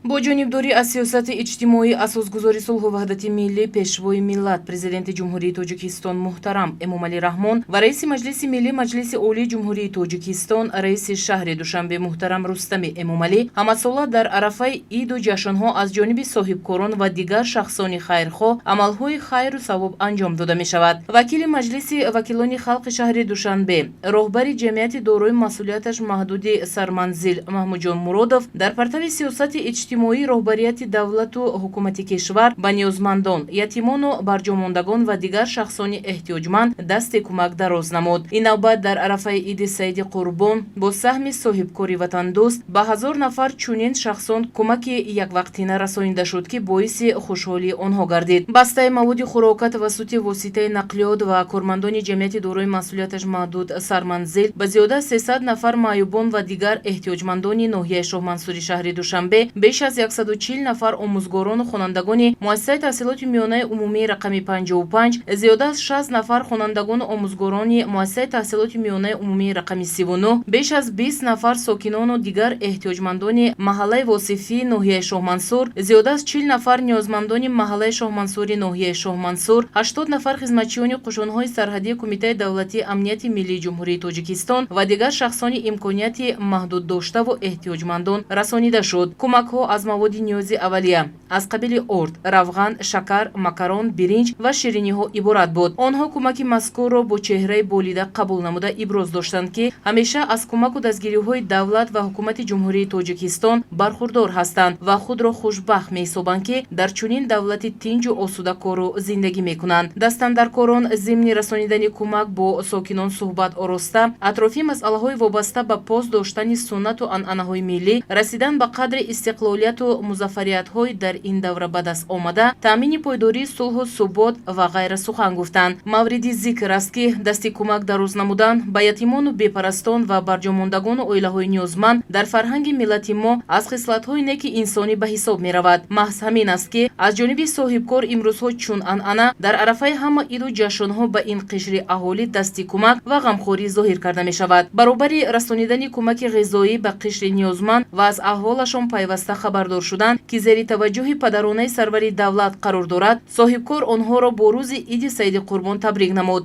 Бо ҷонибдорӣ аз сиёсати иҷтимоӣ, асосгузори сулҳу ваҳдати миллӣ, Пешвои миллат, Президенти Ҷумҳурии Тоҷикистон муҳтарам Эмомалӣ Раҳмон ва раиси Маҷлиси Миллӣ Маҷлиси Олии Ҷумҳурии Тоҷикистон, раиси шаҳри Душанбе муҳтарам Рустами Эмомалӣ ҳамасола дар арафаи иду ҷашнҳо аз ҷониби соҳибкорон ва дигар шахсони хайрхоҳ амалҳои хайру савоб анҷом дода мешавад. Вакили Маҷлиси вакилони халқи шаҳри Душанбе, роҳбари ҷамъияти дорои масъулияташ маҳдуди «Сарманзил» Маҳмудҷон Муродов дар партави сиёсати иҷтимоии роҳбарияти давлату ҳукумати кишвар ба ниёзмандон, ятимону барҷомондагон ва дигар шахсони эҳтиёҷманд дасти кӯмак дароз намуд. Ин навбат дар арафаи иди Саиди Қурбон бо саҳми соҳибкори ватандӯст ба 1000 нафар чунин шахсон кӯмаки яквақтина расонида шуд, ки боиси хушҳолии онҳо гардид. Бастаи маводи хӯрока тавассути воситаи нақлиёт ва кормандони ҷамъияти дорои масъулияташ маҳдуд «Сарманзил» ба зиёда аз 300 нафар маъюбон ва дигар эҳтиёҷмандони ноҳияи Шоҳмансури шаҳри Душанбе, беш аз 140 нафар омӯзгорону хонандагони муассисаи таҳсилоти миёнаи умумии рақами 55, зиёда аз 60 нафар хонандагону омӯзгорони муассисаи таҳсилоти миёнаи умумии рақами 39, беш аз 20 нафар сокинону дигар эҳтиёҷмандони маҳаллаи Восифии ноҳияи Шоҳмансур, зиёда аз 40 нафар ниёзмандони маҳаллаи Шоҳмансури ноҳияи Шоҳмансур, 80 нафар хизматчиёни қушунҳои сарҳадии Кумитаи давлатии амнияти миллии Ҷумҳурии Тоҷикистон ва дигар шахсони имконияти маҳдуддоштаву эҳтиёҷмандон расонида шуд. Кӯмакҳо аз маводи ниёзи аввалия аз қабили орд, равған, шакар, макарон, биринҷ ва шириниҳо иборат буд. Онҳо кӯмаки мазкурро бо чеҳраи болида қабул намуда, иброз доштанд, ки ҳамеша аз кӯмаку дастгириҳои давлат ва ҳукумати Ҷумҳурии Тоҷикистон бархурдор ҳастанд ва худро хушбахт меҳисобанд, ки дар чунин давлати тинҷу осуда кору зиндагӣ мекунанд. Дастандаркорон зимни расонидани кӯмак бо сокинон суҳбат ороста, атрофи масъалаҳои вобаста ба пос доштани суннату анъанаҳои миллӣ, расидан ба қадри истиқлолияту музаффариятҳои дар ин давра ба даст омада, таъмини пойдории сулҳу субот ва ғайра сухан гуфтанд. Мавриди зикр аст, ки дасти кӯмак дароз намудан ба ятимону бепарастон ва барҷомондагону оилаҳои ниёзманд дар фарҳанги миллати мо аз хислатҳои неки инсонӣ ба ҳисоб меравад. Маҳз ҳамин аст, ки аз ҷониби соҳибкор имрӯзҳо чун анъана дар арафаи ҳама иду ҷашнҳо ба ин қишри аҳолӣ дасти кӯмак ва ғамхорӣ зоҳир карда мешавад. Баробари расонидани кӯмаки ғизоӣ ба қишри ниёзманд ва аз аҳволашон пайваста хабардор шудан, ки зери таваҷҷӯҳи падаронаи сарвари давлат қарор дорад, соҳибкор онҳоро бо рӯзи иди Саиди Қурбон табрик намуд.